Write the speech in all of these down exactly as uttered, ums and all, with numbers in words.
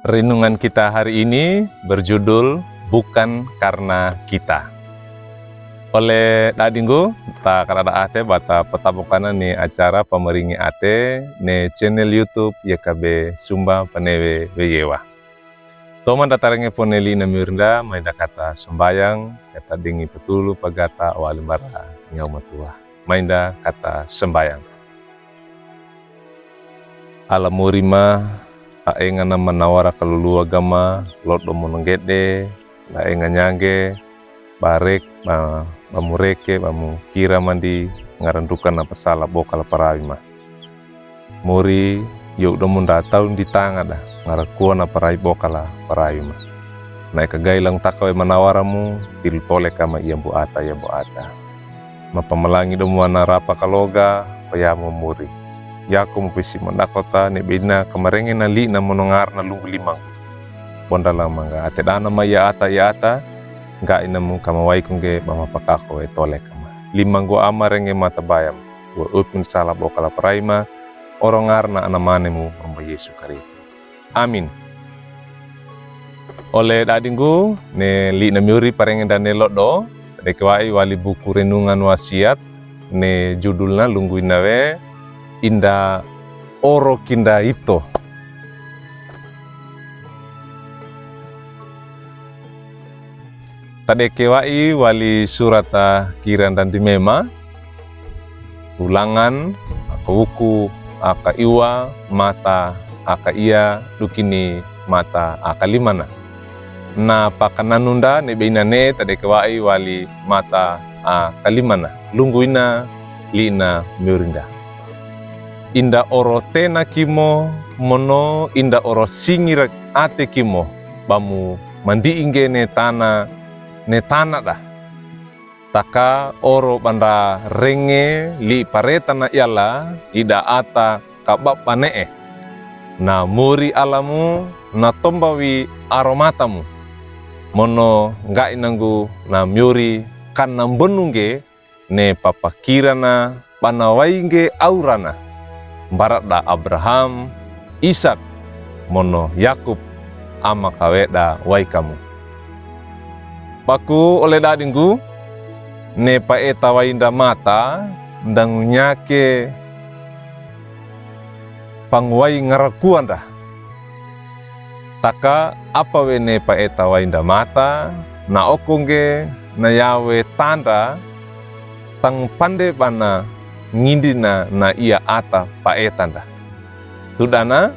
Renungan kita hari ini berjudul Bukan Karena Kita. Ole dadinggu, ta kadada ate ba ta patabokan ne acara pamaringi ate ne channel YouTube Y K B Sumba Panewe Weyewa. Toman da tarenge pone li na mirinda, mainda kata sambayang, kata dingi petulu pagata wali mbara nyawa matua. Mainda kata sambayang. Ala mori ma, a enga na manawara kaluluwa gama, lodo monongede, la enga nyange, barek, ba, ba mureke, ba mukira mandi, ngaranduka na pasala boka la parawi ma. Mori, yo uda munda tau ndi tanga da, ngarakuwa na parawi boka la parawi ma. Na eka gai lang taka we manawara mu, tilu tole kama iya mbu ata, iya mbu ata. Mapamalangi domu ana rapa kaloga, paya mo mori. Yako mo pesi mandakota, ne beina kamarenge na li na monongar na lungu limang. Bonda la manga ate dana ma iya ata, iya ata, nga ina mu kama wai kungge ba mapakako we tole kama. Limang gu ama renge mata bayam, wa upin sala boka la parawi ma, orongar na ana mane mu Roma Yesu Karisto. Amin. Ole dadinggu, ne li na miuri parenge da ne lodo, deke wai wali buku Renungan Wasiat, ne judul na lungu ina we, Inda Oro Kinda Ito. Tadeke wai wali surat a Kira nda ndimema, Ulangan, aka wuku, aka iwa, mata, aka iya, dukini, mata, aka limana. Na pakananunda ne beina ne tadeke wai wali mata, aka limana. Lungu ina, li na miurinda. Inda oro tena kimo, mono inda oro singira ate kimo, ba mu mandiinge ne tana, ne tana da. Taka oro banda renge li pareta na yala, ida ata kababa ne'e. Na mori ala mu, na tomba wi aromata mu. Mono nga ina nggu na miuri kana mbonungge ne papakira na bana waingge aurana. Mbara da Abraham, Isak, mono Yakub, ama kawe da wai kamu. Baku ole dadinggu, ne paeta wainda mata, ndangunyake panguwai ngarakuanda. Taka apa we ne paeta wainda mata, na okongge na yawe tanda, tang pande bana ngindina na iya ata paetanda. Tudana,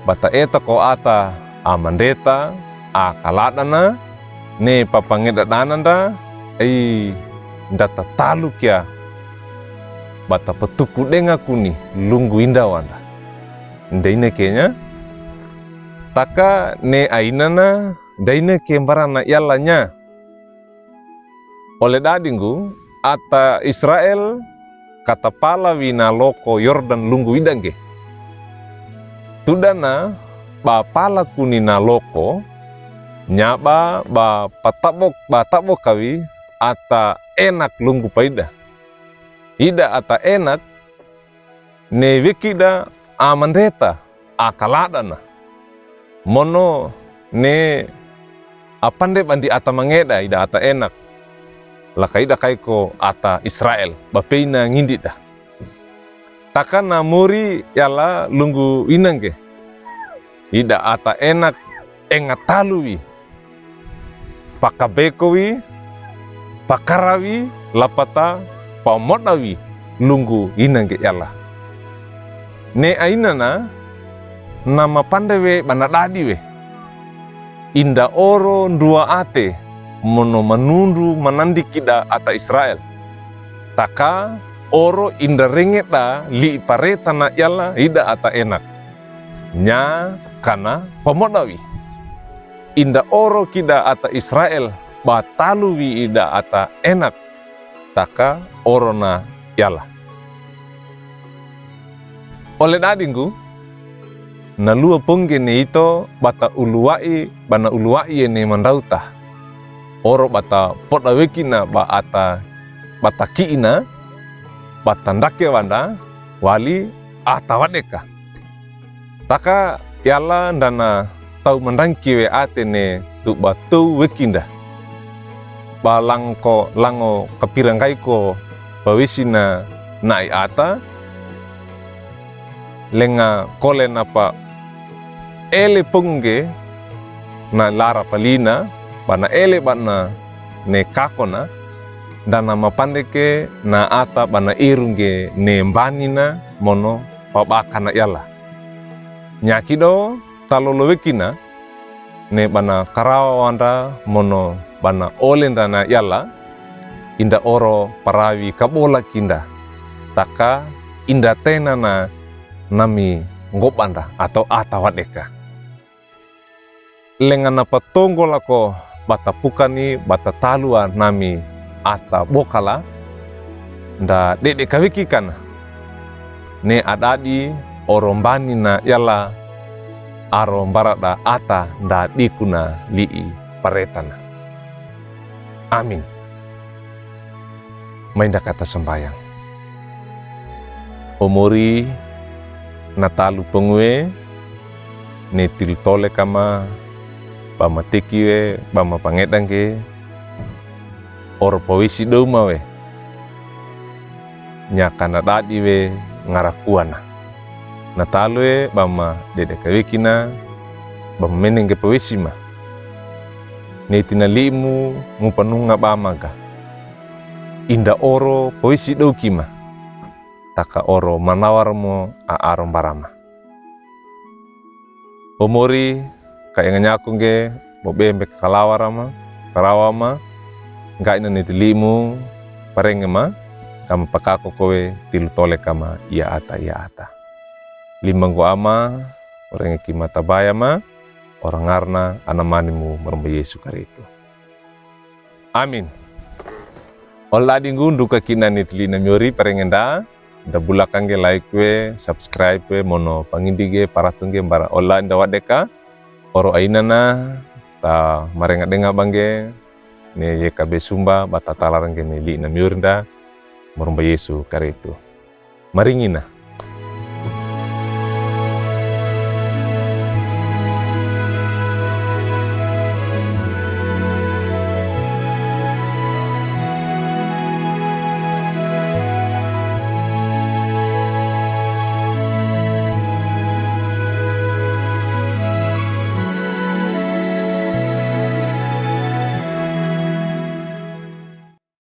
bata eta ko ata a mandeta, a kaladana, ne papangeda dananda, ai nda tatalu kia, bata patuku denga kuni, lungu inda wanda. Nda ina kenya, taka ne ainana, nda ina ke mbarana yalanya. Ole dadinggu, ata Israel, katapala wi na loko Yordan lungu idangge. Tudana, ba pala kuni na loko, nyaba, ba patabok, ba tabok kawi, ata enak lungu paida. Ida ata enak, ne wekida a mandeta, a kaladana. Mono ne a pande bandi ata mangeda ida ata enak. Laka ida kaiko ata Israel, ba peina ngindida. Taka na mori yala lungu inangge. Ida ata enak enga talu wi. Pakabeko wi, pakara wi, lapata, pamoda wi, lungu inangge yala. Ne ainana, na mapande we bana dadi we. Inda oro ndua ate, mono manundu manandikida ata Israel. Taka oro inda rengeda li pareta na yala ida ata enak. Nya kana pamoda wi. Inda oro kida ata Israel ba talu wi ida ata enak, taka oro na yala. Ole dadinggu, na luwa pongge ne ito bata uluwai, bana uluwai ene mandauta. Oro bata poda wekina ba ata, bata kiina, bata ndake wanda, wali ata wadeka. Taka yala ndana taw mandangki we ate ne tuba tow wekinda. Ba langko lango kapira ngaiko pawesina na'i ata, lenga kole napa ele pungge na lara palina, bana ele bana ne kakona, ndana mapandeke na ata bana irungge ne mbanina mono pabakana yala. Nyakido talolo wekina, ne bana karawa wanda mono bana ole ndana yala, inda oro parawi kabola kinda, taka inda tenana nami ngobanda ataw ata wadeka. Lenga napa tonggo lako bata pukani bata talua nami ata bokala, nda dede kawekikana. Ne adadi oro mbanina yala aro mbarada ata nda dikuna li'i paretana. Amin. Mainda kata sambayang. O Mori, na talu pungwe, ne tilu tole kama, bama tekiwe, bama pangedangge, oro pawesi domawe. Nyakana dadi we ngarakuana. Na talu we bama dede kawekina, bama menengge pawesima. Ne tina li'imu mupanunga bamaga. Inda oro pawesi dokima. Taka oro manawar mo a aro mbarama. O Mori, ka enga nyaku ngge, mo bembe kalawar ama, karawa ama, ngga ina ne tilimu, parenge ma, kama pakako kowe tilu tole kama ia ata, ia ata. Limanggo ama, parenge kima tabaya ma, oro ngarna anamanimu maramba Yesu Karistu. Amin. Ola dinggu nduka kina ne tili na miori parenge nda, nda bulakangge like we, subscribe we, mono pangindingge, paratungge, mbara ola nda wadeka, oro ainana, ta marenga denga bangge, ne yeka be sumba, bata talarangge ne li na miori nda, maramba Yesu Karistu. Maringina.